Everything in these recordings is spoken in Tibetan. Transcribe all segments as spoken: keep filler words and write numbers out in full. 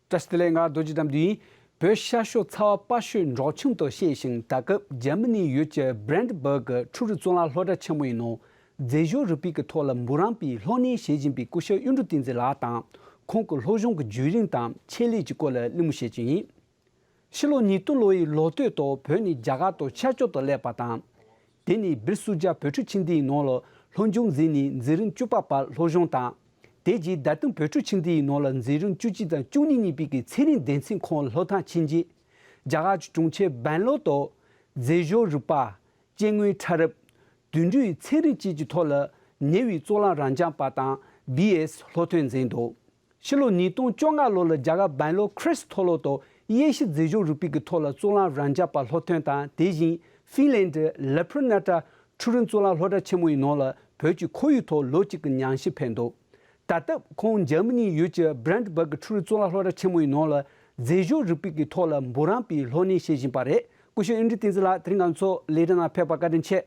བཀྲ་ཤིས་བདེ་ལེགས། ང་རྡོ་རྗེ་རྣམ་གྲོལ་ཡིན། བོད་ཤར་ཕྱོགས་ཚ་བ་དཔའ་ཤོས་འབྲོག་ཁྱིམ་དུ་གཤེགས་ཤིང་། ད་སྐབས་འཇར་མ་ནི་ཡུལ་གྱི་Brandenburg་འཕྲུལ་རིག་བཙོན་ལ་སློབ་གྲྭ་ཆེན་མོ་ཡི་ནང་རྫས་སྦྱོར་རིག་པའི་ཐོག་ལ་འབུམ་རམས་པའི་སློབ་གཉེར་བྱེད་བཞིན་པའི་སྐུ་ཞབས་གཡུ་འབྲུག་བསྟན་འཛིན་ལགས་དང་། ཁོང་གི་སློབ་སྦྱོང་གི་བརྒྱུད་རིམ་དང་ཆེད་ལས་ཀྱི་སྐོར་ལ་གླེང་མོལ་བྱེད་ཀྱི་ཡིན། ཕྱི་ལོ་ཉིས་སྟོང་ལོ་ཡི་ལོ་སྟོད་དུ་བོད་ནས་རྒྱ་གར་དུ་ཆ་འཇོག་ཏུ་སླེབས་པ་དང་། དེ་ནས་སྦིར་སུ་ཇཱ་བོད་ཕྲུག་ཁྱིམ་སྡེའི་ནང་ལ་སློབ་སྦྱོང་མཛད་ནས་འཛིན་རིམ་བཅུ་པ་བར་སློབ་སྦྱོང་དང་། དེ་རྗེས་རྡ་སྟེང་བོད་ཕྲུག་ཁྱིམ་སྡེའི་ནང་ལ་འཛིན་རིམ་བཅུ་གཅིག་དང་བཅུ་གཉིས་གཉིས་པའི་གི་ཚན་རིག་སྡེ་ཚན་ཁང་སློབ་ཐོན་ཕྱིན་རྗེས། རྒྱ་གར་གྱི་གྲོང་ཁྱེར་སྦེང་ལོར་དུ་རྫས་སྦྱོར་རིག་པ། སྐྱེ་དངོས་ཕྲ་རབ། དུད་འགྲོའི་ཚན་རིག་བཅས་ཀྱི་ཐོག་ལ་ཉེ་བའི་གཙུག་ལག་རབ་འབྱམས་པ་དང་། བི་ཨེས་སློབ་ཐོན་མཛད་འདུག་ཕྱི་ལོ་ཉིས་སྟོང་བཅོ་ལྔ་ལོ་ལ་རྒྱ་གར་སྦེང་ལོར་ཁྲིས་མཐོ་སློབ་ཏུ་དབྱེ་ཞིབ་རྫས་སྦྱོར་རིག་པའི་གི་ཐོག་ལ་གཙུག་ལག་རབ་འབྱམས་པ་སློབ་ཐོན་དང་། དེ་བཞིན་ཧྥིན་ལན་ཌི་ལ་པྲ་ན་ཏྲ་འཕྲུལ་རིག་གཙུག་ལག་སློབ་གྲྭ་ཆེན་མོ་ཡི་ནང་ལ་བོད་ཀྱི་ཁོར་ཡུག་ཐོག་ལོ་གཅིག་གི་ཉམས་ཞིབ་ཕེབས་འདུག་ད་སྐབས་ཁོང་འཇར་མ་ནིའི་ཡུལ་གྱི་Brandenburg་འཕྲུལ་རིག་གཙུག་ལག་སློབ་གྲྭ་ཆེན་མོ་ཡི་ནང་ལ་རྫས་སྦྱོར་རིག་པའི་གི་ཐོག་ལ་འབུམ་རམས་པའི་སློབ་གཉེར་བྱེད་བཞིན་པ་རེད། སྐུ་ཞབས་གཡུ་འབྲུག་བསྟན་འཛིན་ལགས། དེ་རིང་ང་ཚོ་ལས་རིམ་ནང་ཕེབས་པར་བཀའ་དྲིན་ཆེ།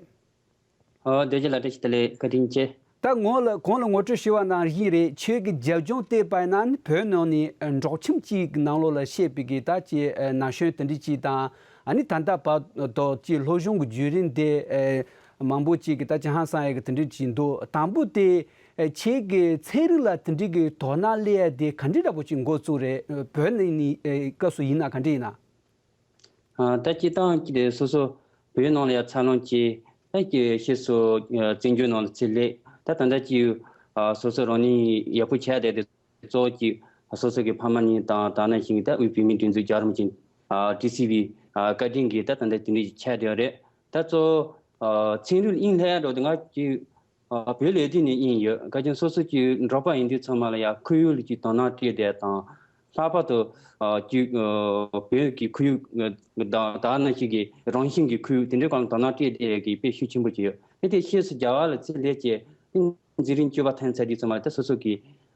ཨོ། རྡོ་རྗེ་ལགས། བཀྲ་ཤིས་བདེ་ལེགས། བཀའ་དྲིན་ཆེ། ད་ངོ་ལ་གོང་ལ་ངོ་སྤྲོད་ཞུས་པ་ནང་བཞིན་རེད། ཁྱོད་ཀྱི་རྒྱབ་ལྗོངས་བལྟས་པ་ཡིན་ན་ནི་བོད་ནང་ནས་འབྲོག་ཁྱིམ་གཅིག་གི་ནང་ལོགས་ལ་གཤེགས་པའི་གི་ད་ཅི་ན་གཞོན་དེ་འདྲ་གཅིག་དང་། ཨ་ནི་ད་ལྟ་བར་དུ་ཅི་སློབ་སྦྱོང་གི་བརྒྱུད་རིམ་དེ་མང་པོ་ཅིག་གི་ད་ཅི་ཧང་སང་ཡ་གི་དེ་འདྲ་གཅིག་འདུག་དང་པོ་དེ་ཁྱེད་ཀྱི་ཚན་རིག་ལ་དེ་འདྲ་གི་དོ་སྣང་སླེབས་ཡ་དེ་ག་འདྲ་འདྲ་པོ་ཅིག་འགོ་བཙུགས་རེད། བོད་ནང་ནས་སྐབས་སུ་ཡིན་ན་ག་འདྲ་ཡིན་ན། ཨ། ད་སྤྱིར་བཏང་གི་དེ་སོ་སོ་བོད་ནང་ལ་ཡ་འཚར་ལོངས་ཀྱིས་ད་ཀྱི་ཕྱིས་སུ་ཨ་བཙན་བྱོལ་ནང་ལ་ཚུར་སླེབས། ད་ད་ལྟ་ཀྱི་ཨ་སོ་སོ་རང་ཉིད་ཡག་པོ་ཆགས་བསྡད་དེ་གཙོ་བོ་ཀྱི་སོ་སོ་གི་ཕ་མ་གཉིས་དང་། དེ་ནང་བཞིན་གྱི་ད་དབུས་བོད་མིའི་སྒྲིག་འཛུགས་རྒྱལ་བ་རིན་པོ་ཆེ་ཨ་བཀྲིས་སི་བི་ཨ་བཀའ་དྲིན་གྱིས་ད་ད་ལྟ་དེ་འདྲ་ཞིག་ཆགས་བསྡད་ཡོད་རེད། ད་གཙོ་བོ་ཨ་ཚན་རིག་ལ་དབྱིངས་སླེབས་ཡ་འགྲོ་དེ་ང་ཀྱི་ཨ་བོད་ལས་དུས་ནས་དབྱིངས་ཡོད། ག་ཅིག་སོ་སོ་ཀྱི་འབྲོག་པ་ཡིན་དུས་ཚང་མ་ལ་ཡ་ཁོར་ཡུག་ལ་ཀྱི་དོ་སྣང་སྤྲད་བསྡད་དང་། ལྷག་པར་དུ་ཨ་ཀྱི་ཨ་བོད་ཀྱི་ཁོར་ཡུག་ཨ་དང་དེ་ནང་བཞིན་གྱི་རང་བཞིན་གྱི་ཁོར་ཡུག་དེ་འདྲའི་སྒང་ལ་དོ་སྣང་སྤྲད་བསྡད་ཡ་གི་དཔེ་ཤུགས་ཆེན་པོ་ཅིག་ཡོད། དེ་དེ་ཕྱིས་སུ་རྒྱ་གར་ལ་ཚུར་སླེབས་བྱས་འཛིན་རིམ་བཅུ་པ་ཐོན་ཚར་དུས་ཚང་མ་ལ་ད་སོ་སོ་གི་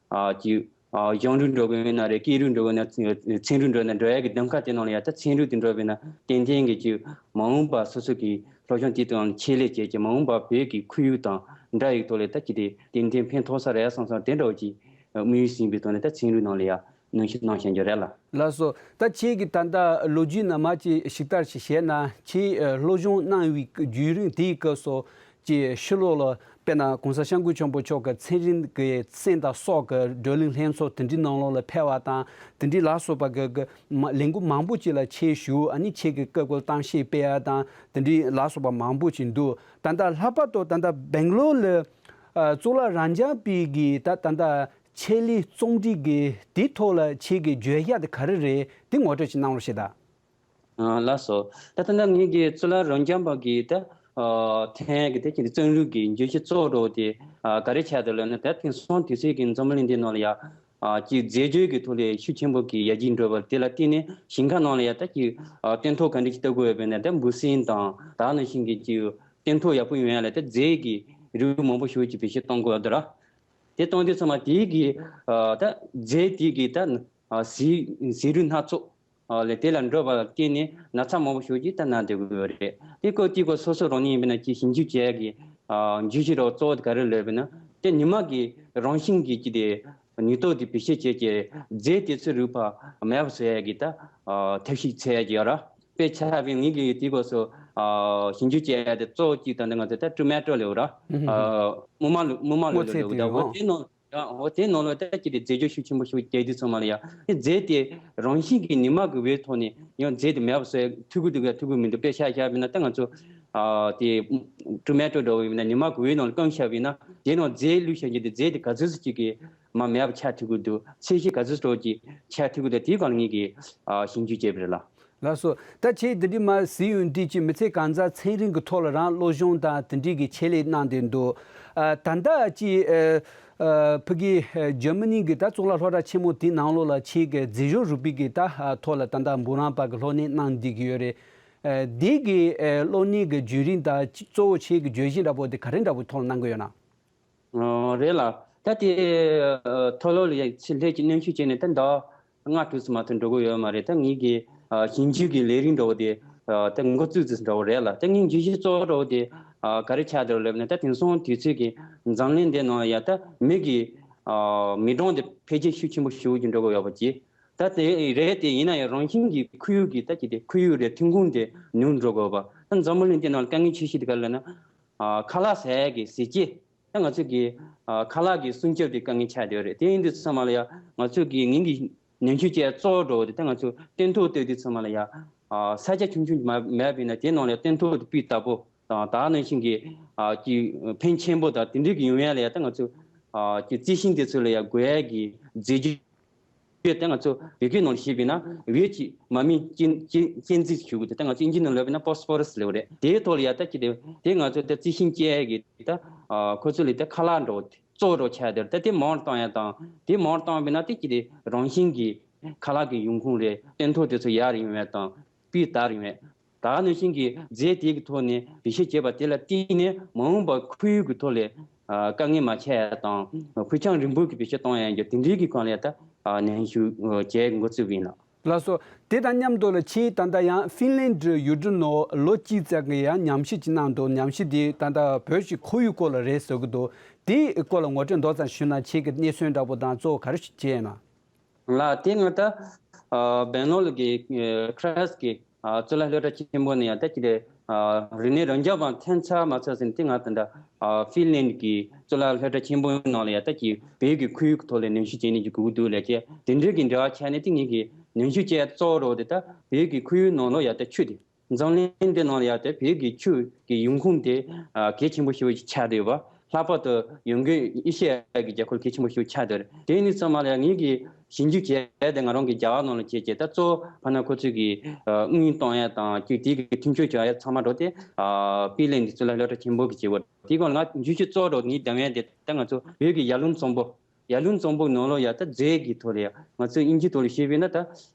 ཨ་ཀྱི་ཨ་གཞུང་རིག་འགྲོ་དགོས་ན་རེད། སྐད་རིག་འགྲོ་དགོས་ན། ཚན་རིག་འགྲོ་ན་འགྲོ་ཡ་གི་གདམ་ག་དེ་ནང་ལ་ཡ་ད་ཚན་རིག་དེ་འགྲོ་བས་ན་ཏན་ཏན་གྱི་ཀྱི་མ་འོངས་པ་སོ་སོ་གི་སློབ་སྦྱོང་དེ་དང་ཆེད་ལས་བྱས་ཀྱི་མ་འོངས་པ་བོད་ཀྱི་ཁོར་ཡུག་དང་འདྲ་ཡི་ཐོག་ལ་ད་ཅི་སྟེ་ཏན་ཏན་ཕན་ཐོགས་ས་རེད་བསམ་སོང་། དེ་འདྲ་བོ་ཅིག་དམིགས་ཡུལ་ཟིན་པའི་ཐོག་ནས་ད་ཚན་རིག་ནང་ལ་ཡ་ནང་བཞིན་གནང་བཞིན་རྒྱུ་རེད་ལ། ལགས་སོ། ད་ཁྱེད་ཀྱིས་ད་ལྟ་ལོ་རྒྱུས་ནང་མ་ཅིག་ཞིབ་ལྟ་ཞིག་བྱས་ན། ཁྱེད་ཨ་སློབ་སྦྱོང་གནང་བའི་བརྒྱུད་རིམ་དེའི་སྐབས་སུ་ཀྱི་ཕྱི་ལོགས་ལ་དཔེར་ན་གོང་ས་སྐྱབས་མགོན་ཆེན་པོ་མཆོག་གི་ཚན་རིག་གི་སེམས་དང་སྲོག་གི་བགྲོ་གླེང་ལྷན་ཚོགས་དེ་འདྲའི་ནང་ལོགས་ལ་ཕེབས་པ་དང་། དེ་འདྲའི་ལ་སོགས་པ་གི་གི་མ་ལས་འགུལ་མང་པོ་ཅིག་ལ་ཆེད་ཞུགས། ཨ་ནི་ཁྱེད་ཀྱི་སྐབས་ཀྱི་གཏམ་བཤད་སྤེལ་ཡ་དང་། དེ་འདྲའི་ལ་སོགས་པ་མང་པོ་ཅིག་འདུག་ད་ལྟ་ལྷག་པར་དུ་ད་ལྟ་སྦེང་ལོར་ལ་ཨ་གཙུག་ལག་རབ་འབྱམས་པའི་གི་ད་ད་ལྟ་ཆེད་ལས་རྩོམ་སྒྲིག་གི་དེའི་ཐོག་ལ་ཁྱེད་ཀྱི་བརྗོད་བྱ་དེ་ག་རེ་རེད། དེ་ངོ་སྤྲོད་ཅིག་གནང་རོགས་བྱེད་ད། ཨ་ལགས་སོ། ད་ད་ལྟ་ངེད་ཀྱི་གཙུག་ལག་རབ་འབྱམས་པ་གི་ད་ཨ་ཐོན་ཡ་གི་ད་ཁྱེད་ཀྱི་རྩོམ་རིག་གི་བརྗོད་གཞི་གཙོ་བོ་འདྲ་བོ་དེ་ཨ་ག་རེ་ཆགས་འདུག་ལབ་ན། ད་དེང་སང་དུས་ཚོད་ཀྱི་འཛམ་བུ་གླིང་འདི་ནང་ལ་ཡ་ཨ་ཀྱི་རྫས་སྦྱོར་གྱི་ཐོག་ལ་ཤུགས་ཆེན་པོ་གི་ཡར་རྒྱས་འགྲོ་བ་དེ་ལ་བརྟེན་ནས་ཞིང་ཁ་ནང་ལ་ཡ་ད་ཀྱི་ཨ་སྟོན་ཐོག་ག་འདྲ་ཞིག་བཏབ་དགོས་ཡོད་པས་ན། ད་འབུ་སྲིན་དང་དེ་ནང་བཞིན་གྱི་ཀྱི་སྟོན་ཐོག་ཡག་པོ་ཡོང་ཡ་ལ་ད་རྫས་ཀྱི་རིགས་མང་པོ་ཞིག་ཀྱི་བེད་སྤྱོད་གཏོང་དགོས་ཡོད་ར། དེ་གཏོང་དུས་ཚང་མ་དེའི་གི་ཨ་ད་རྫས་དེ་གི་ད་ཨ་ཟས་ཟས་རིགས་སྣ་ཚོགས་ཨ་ལས་དེ་ལ་འགྲོ་བ་ལ་བརྟེན་ནས་ན་ཚ་མང་པོ་ཞིག་ཀྱི་ད་ན་བསྡད་དགོས་ཡོད་རེད། དེ་སྐབས་དེ་སྐབས་སོ་སོ་རང་ཉིད་ཡིན་པས་ན་ཀྱི་ཞིབ་འཇུག་བྱེད་ཡ་གི་ཨ་བརྗོད་གཞི་ར་གཙོ་བོ་དེ་ག་རེ་ལབ་པས་ན། དེ་ཉི་མ་གི་རང་བཞིན་གྱི་ཀྱི་དེ་ནུས་སྟོབས་དེ་བེད་སྤྱོད་བྱས་ཀྱི་རྫས་དེ་ཚོའི་རིགས་ཕར་མེད་པ་བཟོ་ཡ་གི་ད་ཨ་ཐབས་ཤེས་འཚོལ་ཡ་གི་ཡོད་ར། དཔེ་ཆ་བཞག་པས་ངེད་ཀྱི་དེ་སྐབས་སུ་ཨ་ཞིབ་འཇུག་བྱེད་ཡ་དེ་གཙོ་བོ་གཅིག་ད་ལྟ་ང་ཚོ་ད་ཊོ་མེ་ཊོ་ལབ་ར། ཨ་སྨུག་མ་ལུག་སྨུག་མ་ལུག་ལབ་ད་འོ་དེ་ནང་ཡང་འོ་དེ་ནང་ལ་ད་ཅི་སྟེ་རྫས་སྦྱོར་ཤུགས་ཆེན་པོ་ཞིག་བརྒྱབ་དུས་ཚང་མ་ལ་ཡ་རྫས་དེ་རང་བཞིན་གྱི་ཉི་མ་གི་འོད་ཐོག་ནས་ཡང་རྫས་དེ་མེད་པ་བཟོ་ཡ་ཐུབ་ཀྱི་འདུག་ག་ཐུབ་ཀྱི་མི་འདུག་དཔེ་ཆ་བཞག་པས་ན་ད་ང་ཚོ་ཨ་དེ་ཊོ་མེ་ཊོ་འདྲ་བོ་ཡིན་ན་ཉི་མ་གི་འོད་ནང་ལ་བསྐམས་བཞག་པས་ན་དེ་ནང་རྫས་བླུགས་བཞག་རྒྱུ་དེ་རྫས་དེ་ག་ཚོད་ཙམ་ཅིག་གི་མ་མེད་པ་ཆགས་ཐུབ་ཀྱི་འདུག་ཚད་གཞི་ག་ཚོད་ཙམ་ཅིག་ཆགས་ཐུབ་ཀྱི་འདུག་དེའི་སྒང་ལ་ངེད་ཀྱིས་ཨ་ཞིབ་འཇུག་བྱས་པ་རེད་ལ། ལགས་སོ། ད་ཁྱེད་འདི་འདྲ་མ་ཟེར་ཡོང་དུས་ཀྱི་མི་ཚེ་གང་ཚང་ཚན་རིག་གི་ཐོག་ལ་རང་སློབ་སྦྱོང་དང་དེ་འདྲའི་གི་ཆེད་ལས་གནང་བསྡད་འདུག་ཨ་ད་ལྟ་ཅི་ཨ་ཨ་ཕ་གི་ཨ་འཇར་མ་ནི་གི་ད་གཙུག་ལག་སློབ་གྲྭ་ཆེན་མོ་དེའི་ནང་ལོགས་ལ་ཁྱེད་ཀྱི་རྫས་སྦྱོར་རིག་པའི་གི་ད་ཨ་ཐོག་ལ་ད་ལྟ་འབུམ་རམས་པ་གི་སློབ་གཉེར་གནང་བསྡད་ཀྱི་ཡོད་རེད། ཨ་འདི་གི་ཨ་སློབ་གཉེར་གི་བརྒྱུད་རིམ་དང་གཙོ་བོ་ཁྱེད་ཀྱི་བརྗོད་གཞི་འདྲ་པོ་དེ་ག་རེ་འདྲ་པོའི་ཐོག་ལ་གནང་གི་ཡོད་ན། ཨོ་རེད་ལ། ད་དེ་ཨ་མཐོ་སློབ་ལ་ཡ་ཚུར་སླེབས་ཀྱི་གནོན་ཤུགས་བྱས་ནས་ད་ཟླ་བ་ལྔ་དྲུག་ཙམ་མ་གཏོགས་འགྲོ་གི་ཡོད་མ་རེད། ད་ངེད་ཀྱི་ཨ་ཞིབ་འཇུག་གི་ལས་རིམ་འདྲ་བོ་དེ་ཨ་ད་འགོ་བཙུགས་ཙམ་འདྲ་བོ་རེད་ལ། ད་ངའི་བརྗོད་གཞི་གཙོ་བོ་འདྲ་བོ་དེ་ཨ་ག་རེ་ཆགས་འདུག་ལབ་ན། ད་དེང་སང་དུས་ཚོད་ཀྱི་འཛམ་གླིང་འདི་ནང་ཡ་ད་མི་གི་ཨ་མི་གྲངས་དེ་འཕེལ་རྒྱས་ཤུགས་ཆེན་པོ་ཞེ་པོ་ཅིག་འགྲོ་གི་ཡོད་པ་ཅིག་ད་དེ་རེད་དེ། ཡིན་ན་ཡང་རང་བཞིན་གྱི་ཁོར་ཡུག་གི་ད་ཅི་དེ་ཁོར་ཡུག་རེད། ཐོན་ཁུངས་དེ་ཉུང་འགྲོ་དགོས་པ། ད་འཛམ་བུ་གླིང་དེ་ནང་ལ་དཀའ་ངལ་ཆེ་ཤོས་དེ་ག་རེ་ལབ་ན། ཨ། ཁ་ལག་ཟ་ཡག་གི་ཟས་བཅད། ད་ང་ཚོ་གི་ཨ་ཁ་ལག་གི་སྲུང་སྐྱོབ་དེ་དཀའ་ངལ་ཆགས་བསྡད་ཡོད་རེད། དེ་ཡིན་དུས་ཚང་མ་ལ་ཡ་ང་ཚོ་གི་ངེད་ཀྱི་ནན་ཤོས་བཅས་གཙོ་བོ་འགྲོ་བ་དེ། ད་ང་ཚོ་སྟོན་ཐོག་བཏོད་དུས་ཚང་མ་ལ་ཡ་ཨ་ས་ཆ་ཆུང་ཆུང་མ་མེད་པས་ན། དེ་ནང་ལ་ཡ་སྟོན་ཐོག་དེ་སྤུས་དག་པོ་དང་། ད་ནང་བཞིན་གྱི་ཨ་ཀྱི་ཕན་ཆེན་པོ་དང་དེ་འདྲའི་གི་ཡོང་ཡ་ལ་ཡ། ད་ང་ཚོ་ཨ་ཀྱི་རྩི་ཤིང་དེ་ཚོ་ལ་ཡ་དགོས་ཡ་གི་རྫས་རྒྱུ་དེ་ང་ཚོ་བོད་སྐད་ནང་ལ་བཤད་པས་ན་འོད་ཀྱི་མ་སྨིན་སྐྱེད་སྐྱེད་སྐྱེད་འཛེག་ཞུ་གི་འདུག། ད་ང་ཚོ་ཨིན་ཇི་ནང་ལབ་པས་ན་ཕོ་སི་ཕོ་ར་སི་ལབ་རེད། དེའི་ཐོག་ལ་ཡ་ད་ཅི་དེ་དེ་ང་ཚོ་ད་རྩི་ཤིང་སྐྱེ་ཡ་གི་ད་ཨ་ཁོ་ཚོ་ལ་ད་ཁ་ལག་འགྲོ་གཙོ་བོ་འགྲོ་ཆགས་དེ་རེད། ད་དེ་མང་རུ་བཏང་ཡ་དང་། དེ་མང་རུ་བཏང་བས་ན་དེ་ཅི་དེ་རང་བཞིན་གྱི་ཁ་ལག་གི་ཡོང་ཁུངས་རེད། སྟོན་ཐོག་དེ་ཚོ་ཡག་རུ་ཡོང་བ་དང་སྤུས་དག་རུ་ཡོང་བ། ད་ནང་བཞིན་གྱི་རྫས་དེ་གི་ཐོག་ནས་བེད་སྤྱོད་བྱས་པ་དེ་ལ་བརྟེན་ནས་མ་འོངས་པར་ཁོར་ཡུག་གི་ཐོག་ལ་ཨ་དཀའ་ངལ་མ་ཆགས་ཡ་དང་། ཕུགས་རྒྱང་རིང་པོ་གི་བེད་སྤྱོད་གཏོང་ཡ་ཡིན་རྒྱུ་དེ་འདྲའི་གི་སྒང་ལ་ཡ་ད་ཨ་ནན་ཞུ་བྱེད་འགོ་བཙུགས་པ་ཡིན་ལགས། ལགས་སོ། དེ་དང་མཉམ་དུ་ལ་ཁྱེད་ད་ལྟ་ཡང་ཧྥིན་ལན་ཌི་ཡུལ་གྲུ་ནང་ལོ་གཅིག་ཙམ་གྱི་ཡང་ཉམས་ཞིབ་ཅིག་གནང་འདུག། ཉམས་ཞིབ་དེ་ད་ལྟ་བོད་ཀྱི་ཁོར་ཡུག་སྐོར་ལ་རེད་ཟེར་གྱི་འདུག། དེའི་སྐོར་ལ་ངོ་སྤྲོད་མདོ་ཙམ་ཞུས་ན། ཁྱེད་ཀྱི་རྙེད་སོན་འདྲ་པོ་དང་གཙོ་བོ་ག་རེ་ཞིག་བྱས་ཡོད་ན། ལགས། དེ་ང་ད་ཨ་སྦེང་ལོར་གྱི་ཨ་ཁྲེ་སི་གི་ཨ་གཙུག་ལག་སློབ་གྲྭ་ཆེན་པོ་ནས་ཡང་ད་ཅི་རེད། ཨ་རིག་གནས་རང་རྐྱ་བ་ཐོན་ཚར་མ་ཚར་ཟིན་དེ་ང་ད་ལྟ་ཨ་ཧྥིན་ལན་གྱི་གཙུག་ལག་སློབ་གྲྭ་ཆེན་པོའི་ནང་ལ་ཡང་ད་ཅི་བོད་ཀྱི་ཁོར་ཡུག་གི་ཐོག་ལ་ནན་ཞིབ་བྱེད་ནས་ཀྱི་དགོས་ཀྱི་འདུག་ལབ་བྱས། དེ་འདྲའི་གི་འབྲེལ་བ་ཆགས་ནས། དེ་ངེད་ཀྱི་ནན་ཞིབ་བྱས་གཙོ་བོ་རོགས་དེ་ད་བོད་ཀྱི་ཁོར་ཡུག་ནང་ལོགས་ཡང་ད་ཆུ་དེ། འཛམ་གླིང་འདི་ནང་ལ་ཡང་ད་བོད་ཀྱི་ཆུ་གི་ཡོང་ཁུངས་དེ་ཨ་གལ་ཆེན་པོ་ཞེ་པོ་ཅིག་ཆགས་བསྡད་ཡོད་པ། ལྷག་པར་དུ་ཡོམ་འགོས་ཨེ་ཤེ་ཡ་གི་རྒྱལ་ཁབ་གལ་ཆེན་པོ་ཞེ་པོ་ཆགས་བསྡད་ཡོད་རེད། དེ་ནི་ཚང་མ་ལ་ཡང་ངེད་ཀྱིས་ཞིབ་འཇུག་བྱས་ཏེ་ང་རང་གི་རྒྱ་གར་ནང་ལ་བྱས་བྱས། ད་གཙོ་བོ་ཕ་ན་ཁོ་ཚོས་ཀྱི་ཨ་དངུལ་གཏོང་ཡ་དང་ཅིག་དེ་གི་མཐུན་འགྱུར་བྱ་ཡ་ཚང་མ་འགྲོ་སྟེ། ཨ་ཧྥིན་ལན་གྱི་གཙུག་ལག་སློབ་གྲྭ་ཆེན་པོ་གི་བྱེད་སྒོ་དེའི་སྒང་ལ་ང་འཇུ་ཆུ་གཙོ་བོ་ངའི་འདེམས་ཡ་དེ་ད་ང་ཚོ་བོད་ཀྱི་ཡར་ཀླུང་གཙང་པོ། ཡར་ཀླུང་གཙང་པོའི་ནང་ལོགས་ཡ་ད་རྫས་ཀྱི་ཐོག་ལ་ཡ། ང་ཚོས་དབྱིན་ཇིའི་ཐོག་ལ་བཤད་པས་ན་ད་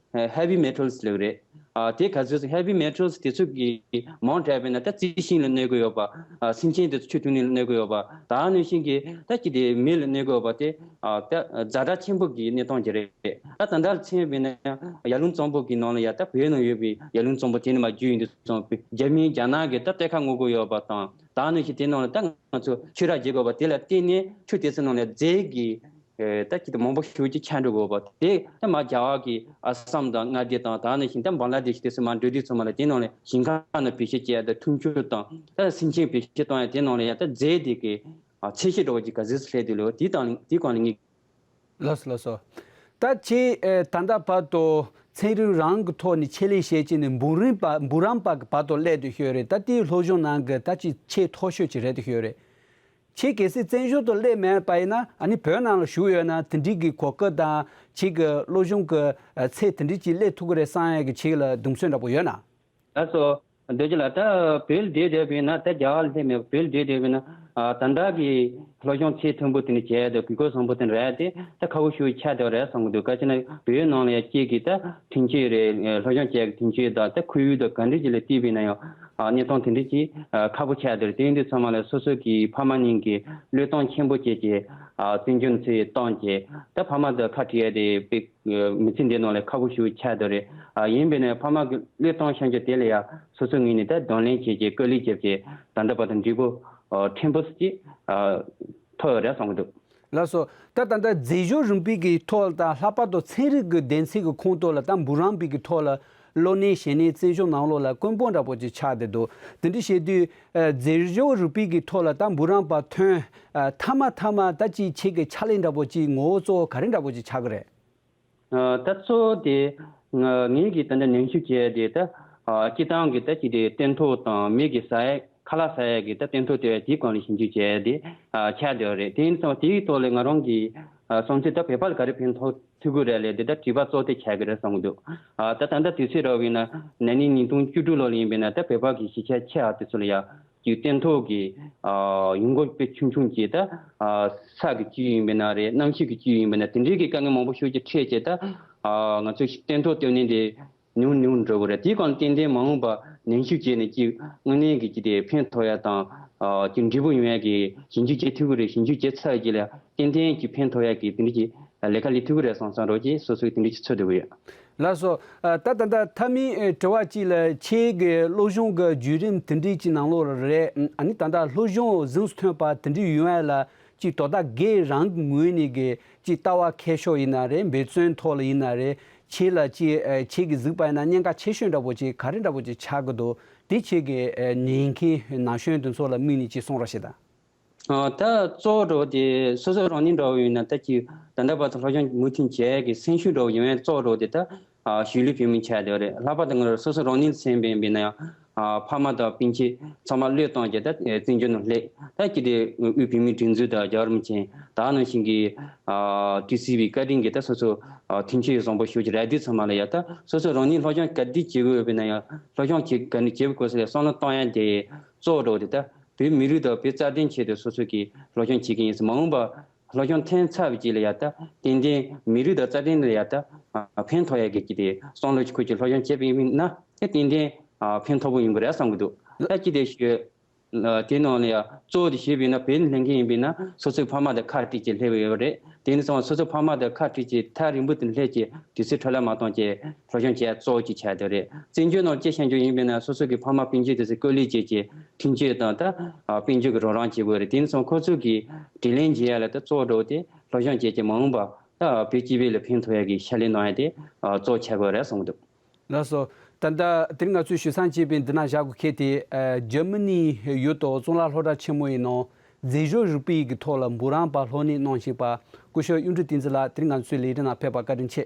ཧེ་བི་མེ་ཊལ་སི་ལབ་རེད། ཨ་དེ་ག་ཚོད་ཧེ་བི་མེ་ཊལ་སི་དེ་ཚོ་གི་མང་དྲགས་པས་ན་ད་རྩི་ཤིང་ལ་གནོད་ཀྱི་ཡོད་པ། ཨ་སེམས་ཅན་དེ་ཚོ་ཆུ་འཐུང་ནས་གནོད་ཀྱི་ཡོད་པ། ད་ནང་བཞིན་གྱི་ད་ཅི་དེ་མི་ལ་གནོད་ཀྱི་ཡོད་པ་དེ། ཨ་ད་ཛ་དྲག་ཆེན་པོ་གི་གནས་སྟངས་ཅིག་རེད། ད་ད་ལྟ་ལ་མཚོན་པས་ན་ཡར་ཀླུང་གཙང་པོ་གི་ནང་ལ་ཡ་ད་བོད་ནང་ཡོད་པའི་ཡར་ཀླུང་གཙང་པོ་དེ་ནས་མར་བརྒྱུད་ཡོང་དུས་ཙམ་པའི་རྒྱ་མིའི་རྒྱ་ནག་གི་ད་གཏེར་ཁ་སྔོག་གི་ཡོད་པ་དང་། ད་ནང་བཞིན་དེ་ནང་ལ་ད་ང་ཚོ་ཆུ་རགས་རྒྱག་དགོས་པ་དེ་ལ་བརྟེན་ནས་ཆུ་དེ་ཚོ་ནང་ལ་རྫས་ཀྱི་ཨེ་ད་ཅི་ད་མང་པོ་ཞེ་པོ་ཅིག་ཆགས་འགྲོ་དགོས་པ་དེ། ད་མར་རྒྱ་གར་གྱི་ཨ་སམ་དང་མངའ་སྡེ་དང་། ད་ནང་བཞིན་ད་བང་ལ་དེ་ཤི་དེ་ཚོ་མར་འགྲོ་དུས་ཚང་མ་ལ་དེ་ནང་ལ་ཞིང་ཁ་ནང་བེད་སྤྱོད་བྱས་ཏེ་འཐུང་ཆུ་དང་། ད་སེམས་ཅན་བེད་སྤྱོད་གཏོང་ཡ་དེ་ནང་ལ་ཡ་ད་རྫས་དེ་གི་ཨ་ཚད་གཞི་འདྲ་བོ་ཅིག་ག་ཚོད་སླེབས་འདུག་ལོ། དེ་དང་དེ་སྒང་ལ་ངས། ལགས་སོ། ལགས་སོ། ད་ཁྱེད་ཨེ་ད་ལྟ་བར་དུ་ཚན་རིག་རང་གི་ཐོག་ནས་ཆེད་ལས་བྱས་བྱས་ནས་འབུམ་རམས་པ་འབུམ་རམས་པ་གི་བར་དུ་སླེབས་འདུག་ཤོད་རེད། ད་ལྟའི་སློབ་སྦྱོང་ནང་གི་ད་ཅི་ཆེས་མཐོ་ཤོས་ཅིག་རེད་འདུག་ཤོད་རེད། ཁྱེད་གལ་སྲིད་བཙན་བྱོལ་དུ་སླེབས་མེད་པ་ཡིན་ན། ཨ་ནི་བོད་ནང་ལ་བཞུགས་ཡོད་ན་དེ་འདྲའི་གི་གོ་སྐབས་དང་ཁྱེད་ཀྱི་སློབ་སྦྱོང་གི་ཨ་ཚད་དེ་འདྲའི་ཅིག་སླེབས་ཐུབ་ཀྱི་རེད་བསམ་ཡས་ཀྱི་ཁྱེད་ལ་གདེང་ཚོད་འདྲ་པོ་ཡོད་ན། ལགས་སོ། རྡོ་རྗེ་ལགས། ད་བོད་ལ་བསྡད་བསྡད་པ་ཡིན་ན། ད་རྒྱ་གར་ལ་སླེབས་མེད་པ། བོད་ལ་བསྡད་བསྡད་པ་ཡིན་ན། ཨ་ད་ལྟ་གི་སློབ་སྦྱོང་ཚད་མཐོན་པོ་དེ་འདྲ་བྱས་ཏེ་གོ་སྐབས་བཟང་པོ་དེ་འདྲ་རག་ཡ་དེ་ད་ཁག་པོ་ཞེ་པོ་ཆགས་བསྡད་པ་རེད་བསམ་གྱི་འདུག། ག་ཅི་ན་བོད་ནང་ལ་ཡ་ཁྱེད་ཀྱི་ད་མཐུན་རྐྱེན་རེད། སློབ་སྦྱོང་བྱེད་ཡ་གི་མཐུན་རྐྱེན་དང་ད་ཁོར་ཡུག་དང་ག་འདྲ་ཅིག་ལ་བལྟས་པ་ཡིན་ན་ཡང་། ཨ་གནས་སྟངས་དེ་འདྲ་ཅིག་ཨ་ཁག་པོ་ཆགས་བསྡད་རེད། དེ་ཡིན་དུས་ཚང་མ་ལ་སོ་སོ་གི་ཕ་མ་གཉིས་ཀྱིས་བློས་གཏོང་ཆེན་པོ་བྱས་བྱས། ཨ་བཙན་བྱོལ་ནང་ཚུར་བཏང་བྱས། ད་ཕ་མ་དང་ཁ་བྲལ་ཡ་དེ་དཔེ་མི་ཚེ་འདི་ནང་ལ་ཁག་པོ་ཞེ་པོ་ཆགས་བསྡད་རེད། ཨ་ཡིན་པས་ན་ཕ་མ་གི་བློས་གཏོང་བྱས་བྱས་དེ་ལ་ཡ་སོ་སོའི་ངོས་ནས་ད་གདོང་ལེན་བྱས་བྱས་བཀོད་ལེགས་བརྒྱབ་བྱས། ད་ལྟ་བར་དུ་འབྲས་བུ་ཨ་ཕྲན་བུ་ཅིག་ཨ་ཐོབ་ཡོད་རེད་བསམ་གྱི་འདུག། ལགས་སོ། ད་ད་ལྟ་རྫས་སྦྱོར་རིམ་པའི་གི་ཐོག་ལ་དང་། ལྷག་པར་དུ་ཚན་རིག་གི་སྡེ་ཚན་གི་ཁོངས་གཏོགས་ལ་ད་འབུམ་རམས་པའི་གི་ཐོག་ལ་གློག་བརྙན་བྱས་ནས་བཙན་བྱོལ་ནང་ལོགས་ལ་དཀོན་པོ་འདྲ་པོ་ཅིག་ཆགས་བསྡད་འདུག། དེ་འདྲ་བྱེད་དུས་ཨ་རྫས་སྦྱོར་རིམ་པའི་གི་ཐོག་ལ་ད་འབུམ་རམས་པ་ཐོན་ཨ་མཐའ་མ་མཐའ་མ་ད་ཅིག་ཁྱེད་ཀྱི་ཕྱག་ལས་འདྲ་པོ་ཅིག་ངོ་བོ་གཙོ་བོ་ག་རེ་འདྲ་པོ་ཅིག་ཆགས་ཀྱི་རེད། ཨ་ད་གཙོ་བོ་དེ་ང་ངེད་ཀྱིས་ད་ལྟ་ནན་ཞིབ་བྱས་ཏེ། ད་ཨ་སྤྱིར་བཏང་གི་ད་ཅི་དེ་སྟོན་ཐོག་དང་མི་གི་ཟ་ཡ་ཁ་ལག་ཟ་ཡ་གི་ད་སྟོན་ཐོག་དེ་དེའི་སྒང་ལ་ཞིབ་འཇུག་བྱས་ཏེ་ཨ་ཆགས་བསྡད་པ་རེད། དེ་ཡིན་ཙང་དེའི་ཐོག་ལ་ང་རང་གི་ཨ་བསམ་ཚུལ། ད་བོད་པ་ལ་ག་རེ་ཕན་ཐོགས་ཐུབ་ཀྱི་རེད་ལབ་དེ་ད་དྲི་བ་གཙོ་བོ་དེ་ཆགས་ཀྱི་རེད་བསམ་གྱི་འདུག། ཨ་ད་ད་ལྟ་དུས་ཚོད་རག་པ་ཡིན་ན། ན་ནིང་ཉིས་སྟོང་བཅུ་དྲུག་ལོ་ལ་ཡིན་པས་ན། ད་བོད་པ་གི་གཞིས་ཆགས་ཆེ་བ་དེ་ཚོ་ལ་ཡ་ཀྱི་སྟོན་ཐོག་གི་ཨ་ཡོང་སྒོ་དཔེ་ཆུང་ཆུང་གི། ད་ཨ་ས་གི་སྐྱོན་ཡིན་པས་ན་རེད། གནམ་གཤིས་ཀྱི་སྐྱོན་ཡིན་པས་ན། དེ་འདྲའི་གི་དཀའ་ངལ་མང་པོ་ཞེ་པོ་ཅིག་འཕྲད་བྱས། ད་ཨ་ང་ཚོ་སྟོན་ཐོག་བཏོན་ནས་དེ་ཉུང་ཉུང་འགྲོ་གི་རེད། དེའི་སྒང་ཏན་ཏན་མ་འོངས་པ་ནན་ཞིབ་བྱས་ནས་ཀྱི་དངོས་གནས་ཀྱི་ཅི་དེ་ཕན་ཐོགས་ཡ་དང་། ཨ་ཀྱི་འབྲས་བུ་ཡོང་ཡ་གི་ཞིབ་འཇུག་བྱེད་ཐུབ་ཀྱི་རེད། ཞིབ་འཇུག་བྱས་ཚར་རྗེས་ལ་ཏན་ཏན་གྱི་ཕན་ཐོགས་ཡ་གི་དེ་འདྲ་གྱི་ལས་ཀ་ལས་ཐུབ་ཀྱི་རེད་བསམ་བསམ་རོགས་ཀྱིས་སོ་སོའི་དེ་འདྲ་གྱི་ཚོད་འདུག་ཡོད། ལགས་སོ། ཨ་ད་ད་ད་མཐའ་མའི་ཨེ་དྲི་བ་གཅིག་ལ། ཁྱེད་ཀྱི་སློབ་སྦྱོང་གི་བརྒྱུད་རིམ་དེ་འདྲའི་གྱི་ནང་ལོགས་ལ་རེད། ཨ་ནི་ད་ལྟ་སློབ་སྦྱོང་གཟེངས་སུ་ཐོན་པ་དེ་འདྲའི་ཡོང་ཡ་ལ་ཅིག་དོ་བདག་སྒེར་རང་གི་ངོས་ནས་ཀྱི་ཅིག་ལྟ་བ་མཁས་ཤོས་ཡིན་ན་རེད། འབད་བརྩོན་ཐོག་ལ་ཡིན་ན་རེད། ཁྱེད་ལ་ཅི་ཨ་ཁྱེད་ཀྱིས་གཟིགས་པ་ཡིན་ན་གནད་འགག་ཆེ་ཤོས་འདྲ་པོ་ཅིག་ག་རེ་འདྲ་པོ་ཅིག་ཆགས་ཀྱི་འདུག་དེ་ཁྱེད་ཀྱིས་ཨ་ཉན་མཁན་ན་གཞོན་དེ་ཚོ་ལ་དམིགས་ནས་ཅིག་གསུང་རོགས་བྱེད་དང་། ཨ། ད་གཙོ་བོ་འདྲ་བོ་དེ་སོ་སོ་རང་ཉིད་འདྲ་བོ་ཡིན་ན་ད་ཅིག་ད་ལྟ་བར་དུ་སློབ་སྦྱོང་མུ་མཐུད་བྱེད་ཡས་ཀྱི་སེམས་ཤུགས་འདྲ་བོ་ཡོང་ཡས་གཙོ་བོ་འདྲ་བོ་དེ་ད་ཨ་གཞིས་ལུས་བོད་མི་ཆགས་བསྡད་པ་རེད། ལྷག་པར་དུ་ང་རང་སོ་སོ་རང་ཉིད་སེམས་པའི་ཡིན་ན་ཡང་ཨ་ཕ་མ་དང་སྤུན་མཆེད་ཚང་མ་བློས་བཏང་བྱས་ད་བཙན་བྱོལ་ནང་སླེབས། ད་ཅི་སྟེ་དབུས་བོད་མིའི་སྒྲིག་འཛུགས་དང་རྒྱལ་བ་རིན་པོ་ཆེ་ད་ནང་བཞིན་གྱི་ཨ་ཀྲི་སི་བི་བཀའ་དྲིན་གྱིས་ད་སོ་སོ་ཨ་མཐུན་རྐྱེན་བཟང་པོ་ཞིག་རག་དུས་ཚང་མ་ལ་ཡ་ད་སོ་སོ་རང་ཉིད་སློབ་སྦྱོང་ག་དུས་བྱེད་དགོས་ཡོད་པ་ཡིན་ན་ཡང་སློབ་སྦྱོང་བྱེད་ག་ནས་བྱེད་དགོས་ཟེར་བསམ་བློ་གཏོང་ཡ་དེ་གཙོ་བོ་འདྲ་བོ་དེ་ད། བོད་མི་རིགས་དང་བོད་རྩ་དོན་ཆེད་དུ་སོ་སོ་གིས་སློབ་སྦྱོང་བྱེད་ཀྱི་ཡིན་ཟེར། མ་འོངས་པ་སློབ་སྦྱོང་ཐོན་ཚར་བའི་རྗེས་ལ་ཡ་ད་ཏན་ཏན་མི་རིགས་དང་རྩ་དོན་ལ་ཡ་ད་ཕན་ཐོགས་ཡ་གི་ཅིག་དེ་བསམ་བློ་ཅིག་ཁུར་གྱིས་སློབ་སྦྱོང་བྱས་པ་ཡིན་ན་དེ་ཏན་ཏན་ཕན་ཐོགས་པོ་ཡོང་གི་རེད་བསམ་གྱི་འདུག་ད་ཅི་དེ་ཞུ། དེ་ནང་ལ་ཡ་གཙོ་བོ་དེ་ཞུས་པ་ཡིན་ན་བོད་ནས་སླེབས་མཁན་ཡིན་པ་ཡིན་ན་སོ་སོའི་ཕ་མ་དང་ཁ་བྲལ་བྱས་སླེབས་ཡོད་རེད། དེ་ནས་བཟུང་སོ་སོའི་ཕ་མ་དང་ཁ་བྲལ་བྱས་ཐག་རིང་པོ་དུ་སླེབས་བྱས་དུས་ཚོད་འཕྲོ་བརླག་མ་གཏོང་བྱས་སློབ་སྦྱོང་བྱེད་ཡ་གཙོ་བོ་ཅིག་ཆགས་བསྡད་རེད། བཙན་བྱོལ་ནང་སྐྱེས་ཤར་འགྱོ་ཡིན་པས་ན་སོ་སོ་གི་ཕ་མ་སྤུན་མཆེད་དེ་ཚོ་སྐུ་ལས་བྱེད་ཀྱི་མཐུན་རྐྱེན་དང་ད་དཔལ་འབྱོར་གྱི་རོགས་རམ་བྱེད་དགོས་རེད། དེ་ནས་བཟུང་ཁོ་ཚོ་གི་དྲིན་ལན་འཇལ་ཡ་ལ་ད་གཙོ་བོ་འདྲ་བོ་དེ་སློབ་སྦྱོང་བྱས་ཀྱི་མ་འོངས་པ་ད་བོད་སྤྱི་པའི་ལ་ཕན་ཐོགས་ཡ་གི་ཕྱག་ལས་གནང་ཡ་དེ་གཙོ་བོ་ཆགས་དགོས་རེད་གསུངས་འདུག་ལགས་སོ། ད་ལྟ་དེ་རིང་ང་ཚོས་ཞུ་མཚམས་བཅད་པའི་འདི་ན་བཞག་དགོས་ཁེལ་ཏེ། ཨ། འཇར་མ་ནི་ཡུལ་དུ་གཙུག་ལག་སློབ་གྲྭ་ཆེན་མོ་ཡི་ནང་རྫས་སྦྱོར་རིག་པའི་གི་ཐོག་ལ་འབུམ་རམས་པ་སློབ་གཉེར་གནང་བཞིན་པ་སྐུ་ཞབས་གཡུང་དྲུང་བསྟན་འཛིན་ལགས་དེ་རིང་ང་ཚོའི་ལས་རིམ་ནང་ཕེབས་པར་བཀའ་དྲིན་ཆེ།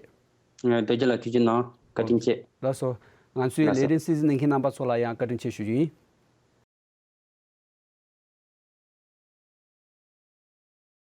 ཨ། བདེ་སྐྱིད་ལགས་ཐུགས་རྗེ་གནང་། བཀའ་དྲིན་ཆེ། ལགས་སོ། ང་ཚོའི་ལགས་སོ། ལས་རིམ་གསན་གཟིགས་གནང་མཁན་རྣམ་པ་ཚོ་ལ་ཡང་བཀའ་དྲིན་ཆེ་ཞུ་རྒྱུ་ཡིན།